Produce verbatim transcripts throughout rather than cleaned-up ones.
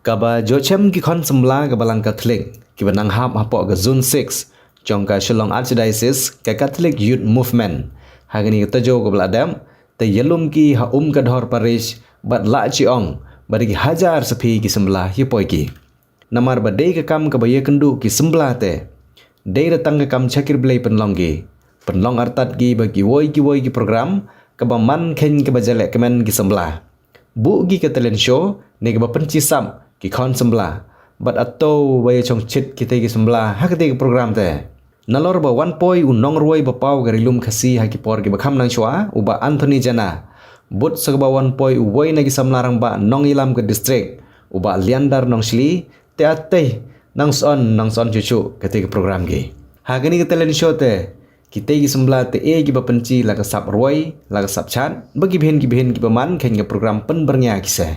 Kaba jochem ki khon sembla kaba lang Katholik kiba nang hap hapoh ka Zone six jong ka Shillong Archdiocese, ka Catholic Youth Movement, ha kane ka tajo kaba la dep, te ïalum ki ha um ka dhor parish bad lah chi ong ba dei ki hajar saphi ki sembla ïa poi ki. Namar ba dei ka kam kaba ïakynduh ki sembla te dei da tang ka kam shakri Blei pynlong ki, pynlong artat ki ba kiwei kiwei ki program kaba man khein kaba jylliew kmen ki sembla. Buh ki ka talent show ne kaba pynchi sap ki khon sembla bad ato ba ïa chong chit kitei ki sembla ha kitei ki program te. Nalor ba wan poi u nongrwai ba paw ka ri lum Khasi ha ki por kiba kham nang shuwa, u Bah Anthony Jana, bud sa kaba wan poi uwei na ki samla rangbah nongïalam ka district, u Bah Liandar Nongshli, te atai nang son nang son chuchu kitei ki program ki. Ha kane ka talent show te kitei ki sembla te e kiba pynchi la ka sap rwai, la ka sap chat, ba ki bhin ki bhin kiba man khein ka program pynbyrngia ki se.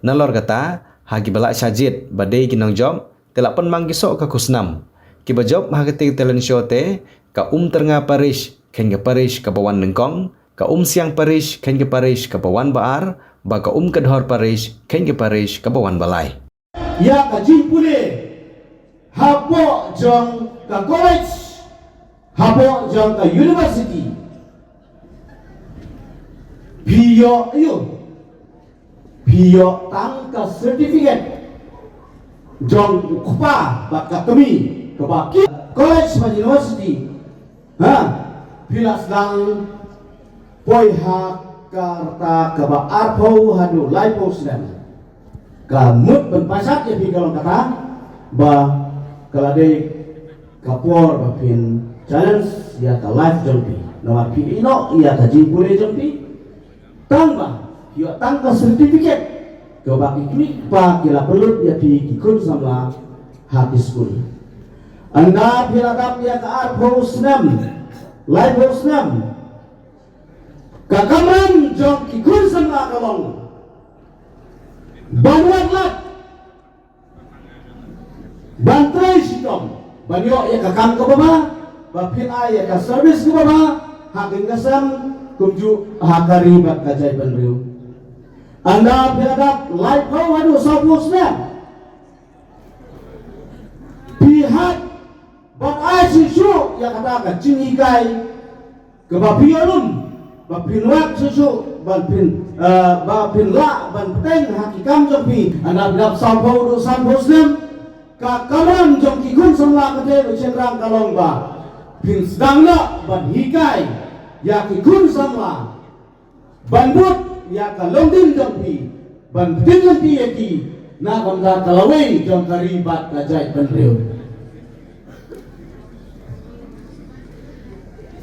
Nalor kata, ha kiba lah shah jied ba dei ki nongjop, te la pynmang ki soh ka khusnam. Kiba jop ha kitei ki talent show te ka Umtyrnga parish khein ka parish kaba wan nyngkong, ka Umsiang parish khein ka parish kaba wan ba ar, ba ka Umkadhor parish khein ka parish kaba wan ba lai. Ïa ka jingpule hapoh jong ka college, hapoh jong ka university, phi ïoh ïa u, phi ïoh tang ka certificate jong u kpa bad ka kmie kaba ki college bad university. Ha, phi la sdang poi ha ka rta kaba arphew haduh laiphew snem. Ka mut ban pynshai ïa phi ka long kata ba ka la dei ka por ba phin challenge ïa ka life jong phi. Namar phi ïoh ïa ka jingpule jong phi. Tang ba ïoh tang ka certificate kaba ki kmie kpa ki la pynlut ïa phi ki khun samla ha ki skul. Ynda phi la dap ïa ka arphew snem, laiphew snem, ka kamram jong ki khun samla ka long ban wad lad, ban trei shitom, ban ïoh ïa ka kam kaba bha, ba phin ai ïa ka service kaba bha ha ka ri ka sem, kumjuh ha ka ri bad ka jaitbynriew. Ynda phi la dap laiphew haduh sawphew snem, phi hap ban ai shisha ïa kata ka jinghikai kaba phi ïoh lum, ba phin wad shuh shuh, ban phin, eh, ba phin lah ban bteng ha ki kam jong phi. Ynda phi dap sawphew haduh sanphew snem, ka kamram jong ki khun samla ka dei ba shynrang ka long ba phin sdang noh ban hikai ïa ki khun samla ban bud ïa ka longdien jong phi, ban bteng lynti ïa ki na ka bynta ka lawei jong ka ri bad ka jaitbynriew.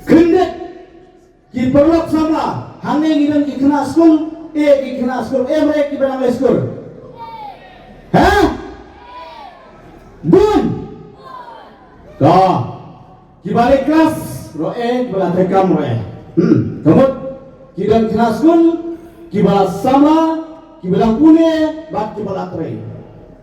Khyndiat ki paralok samla, hangne ngi don ki khynnah skul, eh, ki khynnah skul, eh, em re kiba nang leit skul? Ha? Bun. Ka kiba leit klas ruh eh, kiba la trei kam ruh eh. Hmm, ka mut ki don khynnah skul kiba la samla, kiba dang pule bad kiba la trei.